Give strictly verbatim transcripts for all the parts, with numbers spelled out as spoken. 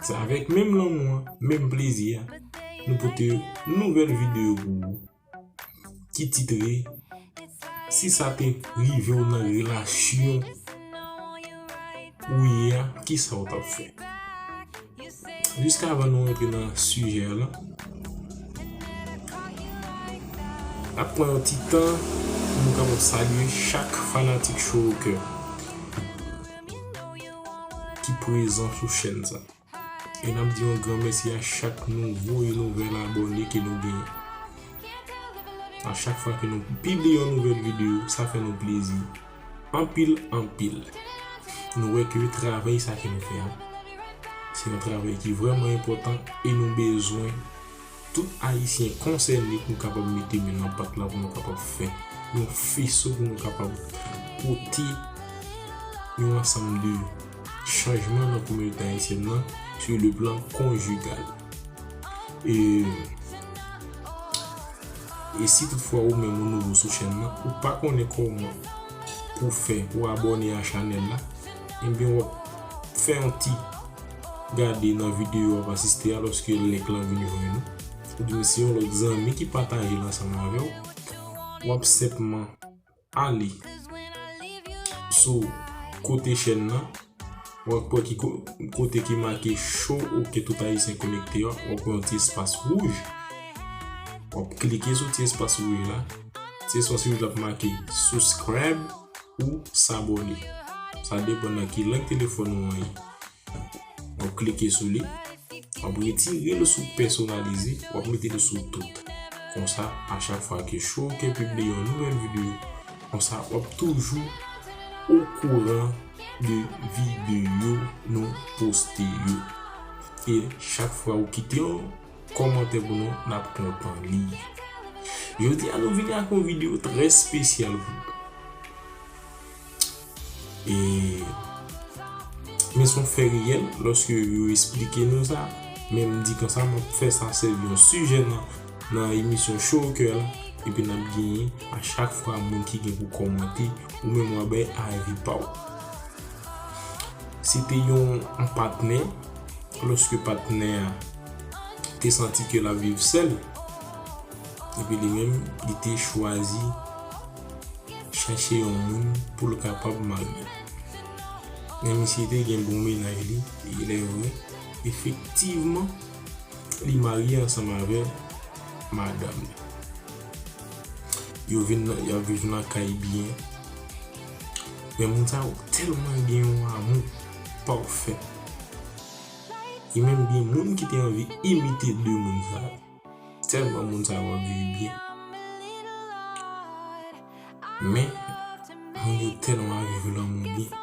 Se avèk menm lanmou an, menm plezi a, nou pote yon nouvèl videyo pou ou ki titre, "Si sa te rive w nan relasyon ou ye a, kisa w t ap fè?" Jiskavan nou rantre nan sijè a la, n ap pran yon ti tan pou nou kapab salye chak fanatik Showrocker ki prezan sou chèn sa. E n ap di yon gran mèsi a chak nouvo e nouvèl abòne ke nou genyen. A chak fwa ke nou pibliye yon nouvèl videyo, sa fè nou plezi anpil, anpil. Nou wè ke travay sa ke nou fè a, se yon travay ki vrèman enpòtan e nou bezwen tout Ayisyen konsène pou nou kapab mete men nan pat la, pou nou kapab fè yon feso, pou nou kapab pote yon ansanm de chanjman nan kominote ayisyèn nan sur le plan conjugal. E, e si toutfwa ou menm ou nouvo sou chèn nan, ou pa konnen kòman pou fè pou abòne a chanèl la, ebyen w ap fè yon ti gade nan videyo w ap asiste a lòske link lan vin jwenn ou. Oubyen si yon lòt zanmi ki pataje l ansanm avè w, w ap senpman ale sou kote chèn nan, w ap wè ki ko-, kote ki make Showrocker tout Ayisyen konekte a, w ap wè yon ti espas wouj. W ap klike sou ti espas wouj la. Ti espas wouj la ap make subscribe ou s'abonner. Sa depann nan ki lang telefòn ou an ye. W ap klike sou li. W ap retire l sou pèsonalize, w ap mete l sou tout. Konsa, a chak fwa ke Showrocker pibliye yon nouvèl videyo, konsa w ap toujou okouran de videyo nou poste yo. E chak fwa ou kite yon kòmantè pou nou, n ap kontan li. Jodi a, nou vini ak yon videyo trè espesyal pou nou. E, men se yon fè reyèl, lòske yo esplike nou sa, men m di konsa, m ap fè sa sèvi yon sijè nan, nan emisyon Showrocker la, epi n ap genyen a chak fwa moun ki gen pou kòmante, ou menm w ap bay avi pa w. Se te yon, yon patnè, lòske patnè a te santi ke l ap viv sèl, epi li menm, li te chwazi chache yon moun pou l kapab marye. Men misye te gen bon mennaj li, e lè vre, efektivman, li marye ansanm avè madanm li. Yo vin nan, y ap viv nan kay byen. Men moun sa yo tèlman gen yon amou pafè. E menm gen moun ki te anvi imite de moun sa yo. Tèlman moun sa yo ap viv byen. Men, moun yo tèlman ap viv lanmou byen.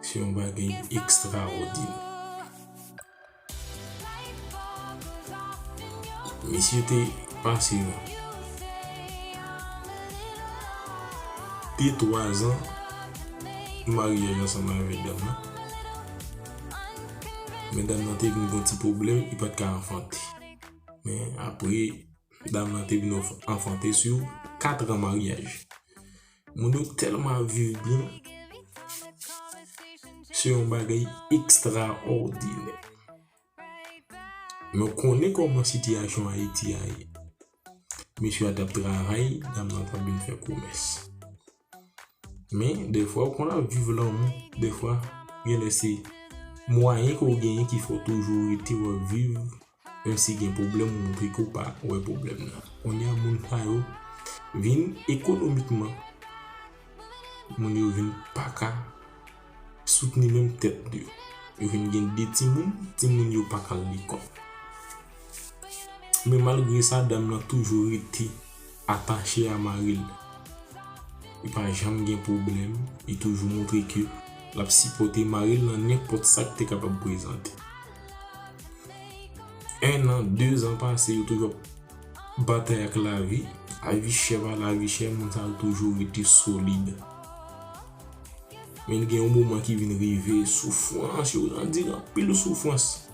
Se yon bagay ekstraòdinè. Misye te pase de, twa zan maryaj ansanm avèk dam nan. Men dam nan te vin gen yon ti pwoblèm, li pa t ka anfante. Men apre, dam nan te vin anf-, anfante sou kat an maryaj. Moun yo tèlman ap viv byen. Se yon bagay ekstraòdinè. Men w konnen kòman sitiyasyon Ayiti a ye. Mesye a t ap travay, dam nan t ap vin fè komès. Men, dèfwa, w konn ap viv lanmou, dèfwa, genlè se mwayen ke w genyen ki fè w toujou rete w ap viv, menm si gen pwoblèm, ou montre ke w pa wè pwoblèm nan. Kounye a, moun sa yo vin ekonomikman, moun yo vin pa ka soutni menm tèt yo. Yo vin gen de timoun, timoun yo pa ka al lekòl. Men malgre sa, dam nan toujou rete atache a mari l. Li pa janm gen pwoblèm, li toujou montre ke l ap sipòte mari l nan nenpòt sa k te kapab prezante. En an, de zan pase, yo toujou ap batay ak lavi, lavi chè pa lavi chè, moun sa yo toujou rete solid. Men gen yon moman ki vin rive, soufrans yo, andiran anpil soufrans.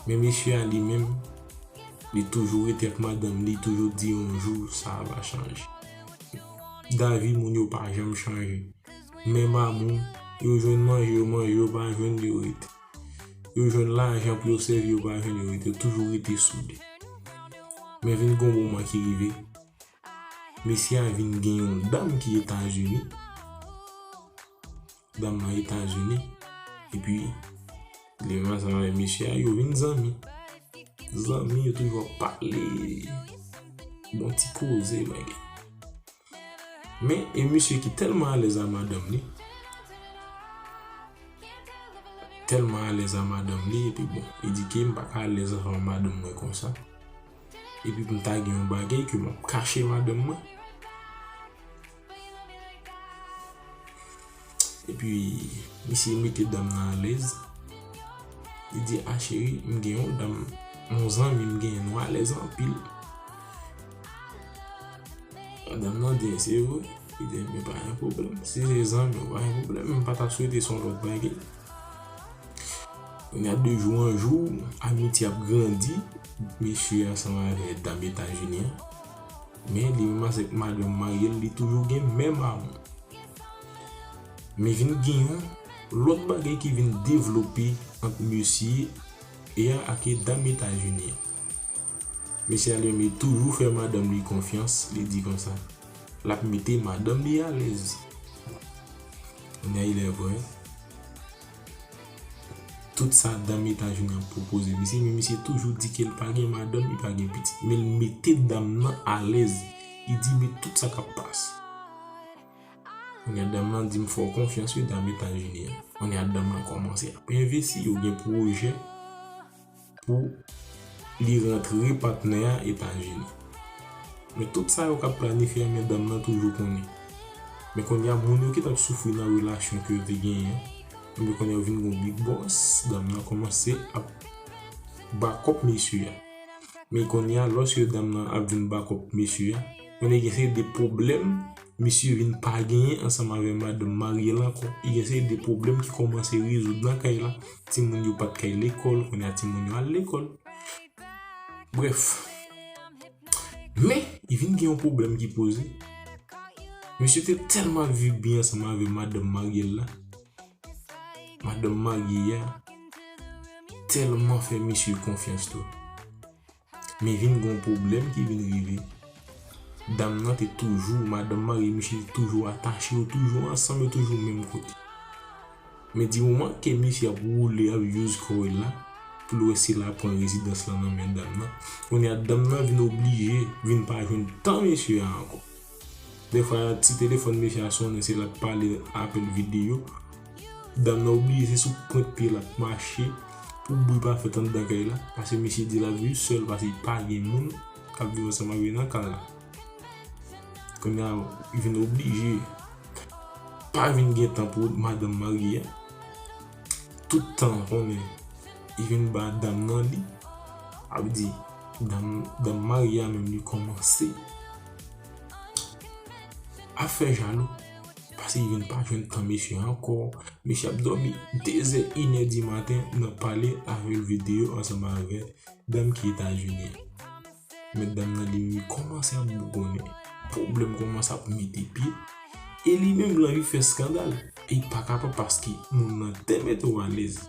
Men mesye a li menm, li toujou rete ak madanm li, toujou di yon jou sa va chanje. Davi moun yo pa janm chanje. Menm amou, yo jwenn manje, yo manje, yo pa jwenn, yo rete. yo jwenn lajan pou yo sèvi, yo pa jwenn, yo rete, toujou rete soude. Men vin gon moman ki rive, mesye a vin gen yon dam ki Etazini. Dam nan Etazini. Epi, li menm ansanm avèk mesye a, yo vin zanmi. Zanmi, yo toujou ap pale. Bon ti koze, bagay. Men, e misye ki tèlman alèz a madanm li, tèlman alèz a madanm li, epi bon, li di ke m pa ka alèz ansanm ak madanm mwen konsa. Epi pou m ta gen yon bagay ke m ap kache madanm mwen. Epi, misye mete dam nan alèz. Li di, "A cheri, m gen yon dam, yon zanmi m genyen, nou alèz anpil." Dam nan di, "Se vre?" Li di, "Men pa gen pwoblèm. Si se zanmi w, pa gen pwoblèm. M pa ta swete se yon lòt bagay." Kounye a, de jou an jou, amitye ap grandi. Mesye ansanm avèk dam Etazini an. Men li menm avèk madanm marye l, li toujou gen menm amou. Men vin gen yon lòt bagay ki vin devlope ant mesye a ak dam Etazini an. Mesye a li menm li toujou fè madanm li konfyans, li di konsa, l ap mete madanm li alèz. Kounye a, il est vrai, tout sa dam Etazini an pwopoze misye, men misye toujou di ke l pa gen madanm, li pa gen pitit. Men l mete dam nan alèz. Li di, men tout sa k ap pase. Kounye a dam nan di, "M fè w konfyans wi, dam Etazini an." Kounye a dam nan kòmanse ap envesti, yo gen pwojè pou li rantre patnè a Etazini. Men tout sa yo k ap planifye a, men dam nan toujou konnen. Men kounye a, moun yo ki t ap soufri nan relasyon ke yo te genyen an, men kounye a yo vin gon big boss, dam nan kòmanse ap bakòp mesye a. Men kounye a, lòske dam nan ap vin bakòp mesye a, kounye a gen seri de pwoblèm misye vin pa genyen ansanm avèk madanm marye l ankò. Li gen seri de pwoblèm ki kòmanse rezoud nan kay la. Timoun yo pa t kay lekòl, kounye a timoun yo al lekòl. Brèf. Men, li vin gen yon pwoblèm ki poze. Misye te tèlman ap viv byen ansanm avèk madanm marye l la. Madanm marye a tèlman fè misye konfyans tou. Men vin gon pwoblèm ki vin rive. Dam nan te toujou, madanm marye misye te toujou atache, yo toujou ansanm, yo toujou menm kote. Men di moman ke misye ap woule, ap use kò l la, pou l wè si l a pran rezidans lan nan men dam nan. Kounye a, dam nan vin oblije, vin pa jwenn tan mesye a ankò. Dèfwa, ti telefòn mesye a sonnen, se l ap pale apèl videyo. Dam nan oblije, se sou pwent pye l ap mache pou bri pa fèt anndan kay la. Paske misye di l ap viv sèl, paske li pa gen moun k ap viv ansanm avè l nan kay la. Kounye a, li vin oblije pa vin gen tan pou madanm marye a. Tout tan konnen li vin ba dam nan li. Ap di, dam, dam marye a menm li kòmanse ap fè jalou. Paske li vin pa jwenn tan mesye ankò. Mesye ap dòmi de zè, inè di maten nan pale avè l videyo ansanm avè dam ki Etazini an. Men dam nan li menm li kòmanse ap bougonnen. Pwoblèm kòmanse ap mete pye. E li menm li anvi fè eskandal. E li pa kapab paske moun nan te mete w alèz.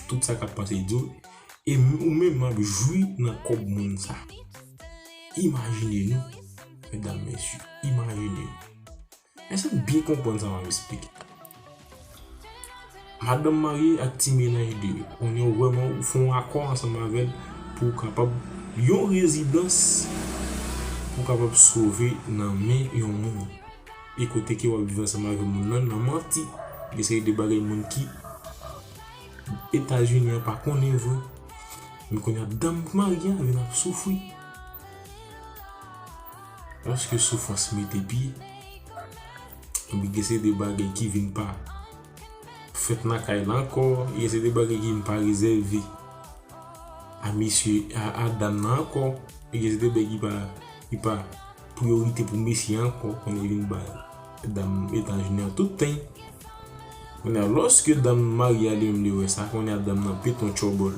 Tout sa k ap pase, li di w. E m-, ou menm ap jwi nan kòb moun sa. Imajine nou, medam, mesye, imajine nou. Èske n byen konprann sa m ap esplike? Madanm marye ak ti mennaj de yo. Kounye a w vrèman ou fè yon akò ansanm avè l pou w kapab yon rezidans pou w kapab sove nan men yon moun. E kote ke w ap viv ansanm avè moun nan, nan manti. Gen seri de bagay moun ki Etazini an pa konnen vre. Men kounye a dam k marye a vin ap soufri. Paske soufrans mete pye. Epi gen seri de bagay ki vin pa fèt nan kay la ankò, gen seri de bagay ki vin pa rezève a mesye, a, a dam nan ankò, gen seri de bagay ki pa, ki pa priyorite pou mesye ankò, kounye a vin ba dam Etazini an tout tan. Kounye a, lòske dam marye a li menm li wè sa, kounye a dam nan pete yon tchòbòl.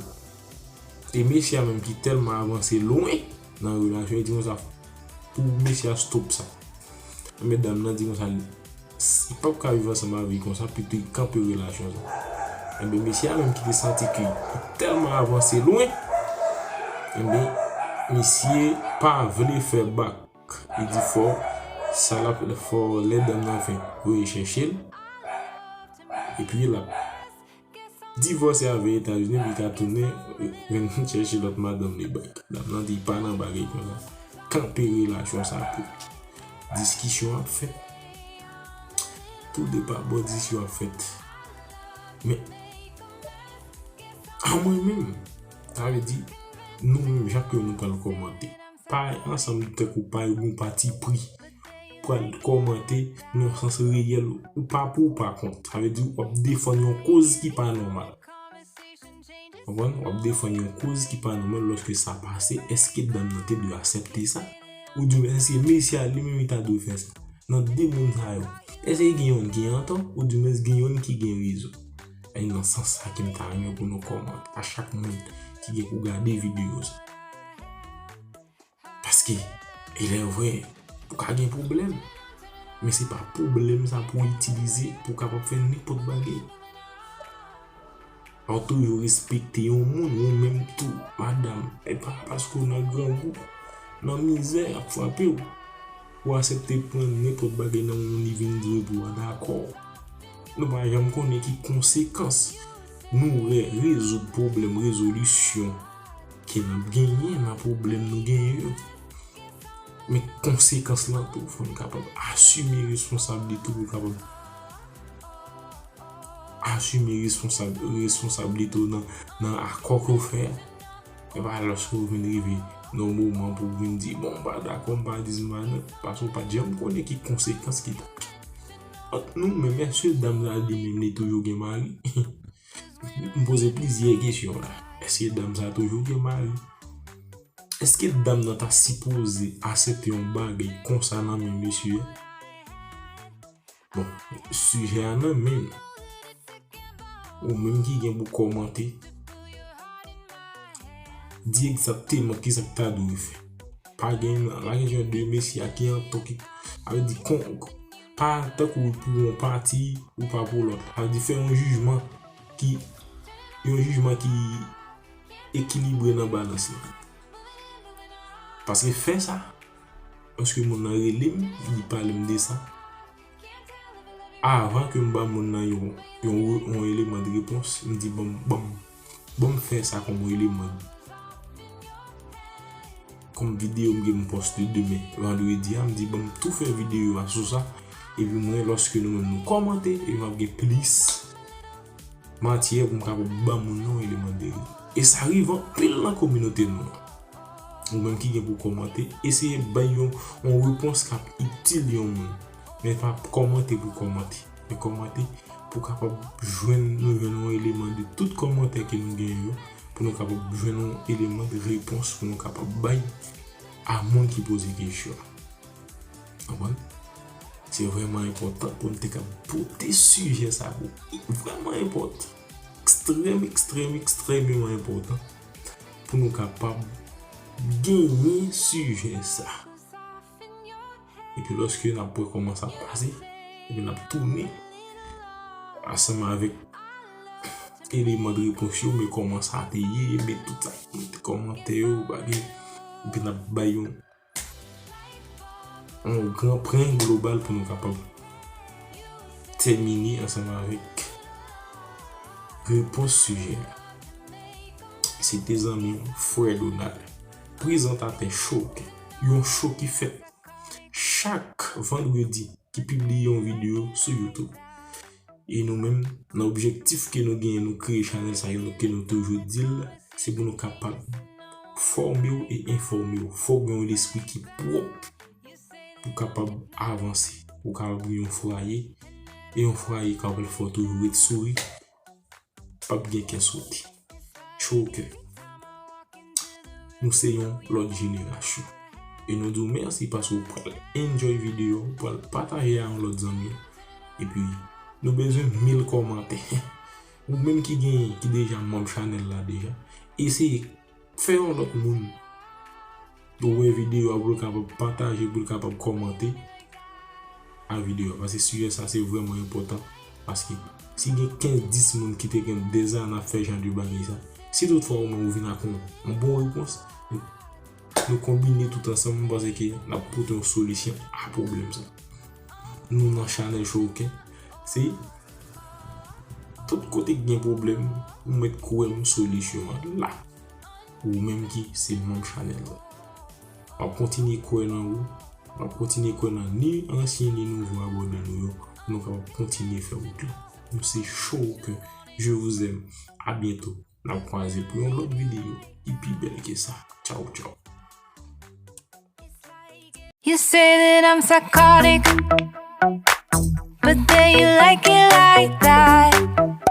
E mesye a menm ki tèlman avanse lwen nan relasyon, li di konsa, pou mesye a stop sa. Men dam nan di konsa, li, li p ap ka viv ansanm avè l konsa, pito li kanpe relasyon sa. Enben, mesye a menm ki te santi ke li tèlman avanse lwen, enben, misye pa vle fè bak. Li di fò sa l ap fò lè dam nan fè voye chèche l. Epi l ap divòse avè Etazini, epi ka tounen vin chèche lòt madanm li bay. Dam nan di pa nan bagay konsa. Kanpe relasyon sa pou diskisyon ap fèt. Tou de pa bò diskisyon ap fèt. Men, a mwen menm, sa vle di, nou menm, jan ke nou pral kòmante. Pa ansanm tankou pa yon pati pri. Pral kòmante nan sans reyèl, ou pa pou ou pa kont. Sa vle di w ap defann yon koz ki pa nòmal. Konprann? W ap defann yon koz ki pa nòmal lòske sa pase. Èske dam nan te dwe aksepte sa? Oudimwen èske mesye a li menm li ta dwe fè sa? Nan de moun sa yo, èske gen youn ki antò? Oudimwen gen youn ki gen rezon? E nan sans sa ke m ta renmen pou nou kòmante a chak moun ki gen pou gade videyo sa. Paske, e lè vre, ou ka gen pwoblèm. Men se pa pwoblèm sa pou w itilize pou w kapab fè nenpòt bagay. Fò w toujou respekte yon moun, ou menm tou, madanm. E pa paske w nan grangou, nan mizè ap frape w, ou aksepte pran nenpòt bagay nan moun li vin di w epi w pa dakò. Nou pa janm konnen ki konsekans nou re-, rezoud pwoblèm, rezolisyon ke n ap genyen nan pwoblèm nou genyen yo. Men konsekans lan tou, fò n kapab asime responsab li tou, pou kapab asime responsab, responsablite w nan, nan akò ke w fè a. E pa lòske w vin rive nan moman pou w vin di, bon, m pa dakò, m pa di, m pa non, paske w pa t janm konnen ki konsekans ki t ap. Ant nou menm, èske dam sa li menm li toujou gen mari? M poze plizyè kesyon la. Èske dam sa toujou gen mari? Èske dam nan ta sipoze aksepte yon bagay konsa nan men mesye a? Bon, sijè a nan men nou. Ou menm ki gen pou kòmante, di egzakteman kisa k ta dwe fè. Pa gen, pa gen jan de mesye a ki antò ki, sa vle di kon, pa tankou pou yon pati ou pa pou lòt. Sa vle di fè yon jijman ki, yon jijman ki ekilibre nan balans lan. Paske fè sa, lòske moun nan rele m, li pale m de sa, avan ke m ba moun nan yon, yon, yon eleman de repons, m di, ban m, ban m, ban m fè sa kòm yon eleman. Kòm videyo m gen m poste demen, vandredi a, m di, ban m tou fè videyo a sou sa. Epi mwen, lòske nou menm nou kòmante, epi m ap gen plis matyè pou m kapab ban moun nan yon eleman de repons. E sa rive anpil nan kominote nou an. Ou menm ki gen pou kòmante, eseye bay yon, yon repons k ap itil yon moun. Men pa kòmante pou kòmante. Men kòmante pou kapab jwenn, nou jwenn yon eleman de tout kòmantè ke nou genyen yo, pou nou kapab jwenn yon eleman de repons, pou nou kapab bay a moun ki poze kesyon an. Konprann? Se vrèman enpòtan pou n te ka pote sijè sa pou li. Vrèman enpòtan. Ekstrèm, ekstrèm, ekstrèmeman enpòtan pou nou kapab genyen sijè sa. Epi lòske n ap wè kòman sa ap pase, epi n ap tounen ansanm avèk eleman de repons yo, men kòman sa te ye, men tout sa, kòmantè yo, bagay, epi n ap bay yon yon gran pwen global pou nou kapab tèmine ansanm avèk repons sijè a. Se te zanmi w, Frè Donald, prezantatè Show Kè, yon show ki fèt chak vandredi, ki pibliye yon videyo sou YouTube. E nou menm, nan objektif ke nou genyen, nou kreye chanèl sa yo, ke nou toujou di l, se pou nou kapab fòme w e enfòme w. Fò w gen yon lespri ki pwòp pou w kapab avanse, pou w kapab gen yon fwaye, e yon fwaye k ap fè w toujou ret souri, p ap gen kè sote. Show Kè. Nou se yon lòt jenerasyon. E nou di w mèsi paske w pral enjoy videyo, w pral pataje a yon lòt zanmi w. Epi, nou bezwen mil kòmantè. Ou menm ki gen, ki deja manm chanèl la deja, eseye fè yon lòt moun wè videyo a pou l kapab pataje, pou l kapab kòmante a videyo a. Paske sijè sa se vrèman enpòtan. Paske si gen kenz, dis moun ki te gen de zan ap fè jan de bagay sa, si toutfwa ou menm ou vin ak yon, yon bon repons, nou, nou konbine tout ansanm, m panse ke n ap pote yon solisyon a pwoblèm sa. Nou nan chanèl Showken, se tout kote k gen pwoblèm, ou mèt kwè m, solisyon an la. Ou menm ki se manm chanèl la. M ap kontinye kwè nan ou. M ap kontinye kwè nan ni ansyen ni nouvo abòne nou yo. Pou nou kapab kontinye fè wout la. Nou se Showken. Je vous aime. A byento. N ap kwaze pou yon lòt videyo ki pi bèl ke sa. Tchaw, tchaw. You say that I'm psychotic, but then you like it like that.